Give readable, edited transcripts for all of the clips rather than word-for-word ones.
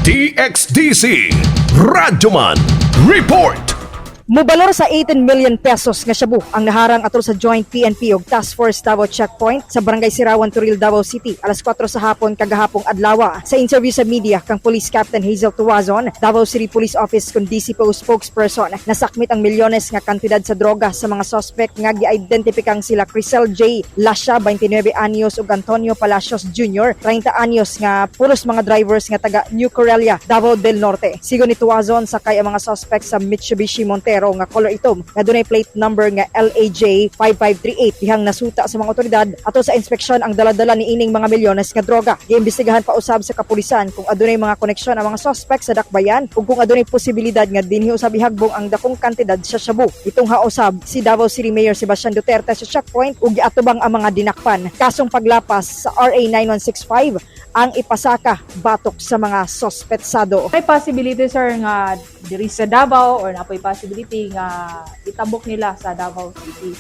DXDC Radyoman Report. Mubalor sa 18 million pesos nga shabu ang naharang atol sa joint PNP ug Task Force Davao Checkpoint sa Barangay Sirawan, Toril, Davao City, alas 4 sa hapon kagahapong adlaw. Sa interview sa media kang Police Captain Hazel Tuazon, Davao City Police Office kun DCPO spokesperson, nasakmit ang milyones nga kantidad sa droga sa mga suspect nga giidentifikaang sila Crisel J. Lasha, 29 anyos, ug Antonio Palacios Jr., 30 anyos, nga puros mga drivers nga taga New Corellia, Davao del Norte. Sigon ni Tuazon, sakay ang mga suspect sa Mitsubishi Montero nga color itom nga dunay plate number nga LAJ 5538 dihang nasuta sa mga otoridad ato sa inspeksyon ang dala-dala ni ining mga milyones nga droga. Giimbestigahan pa usab sa kapulisan kung adunay mga koneksyon ang mga suspect sa dakbayan ug kung adunay posibilidad nga dinhi usab ihagbong ang dakong kantidad sa shabu. Itungha usab si Davao City Mayor Sebastian Duterte sa checkpoint ug giatubang ang mga dinakpan. Kasong paglapas sa RA 9165 ang ipasaka batok sa mga sospetsado. May possibility, sir, nga diri sa Davao or napoy possibility nga itabok nila sa Davao City.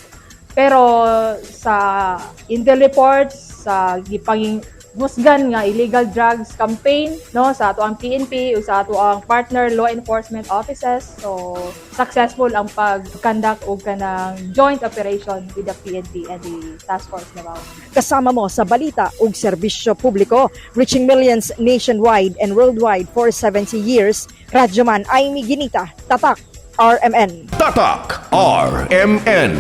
Pero sa intel reports, sa gipanging husgan nga illegal drugs campaign, no, sa ato ang PNP o sa ato ang partner law enforcement offices, so successful ang pag-conduct og kanang joint operation with the PNP and the Task Force Davao. Kasama mo sa balita ug serbisyo publiko, reaching millions nationwide and worldwide for 70 years. Radyoman Amy Ginita, Tatak, RMN. Tatak RMN.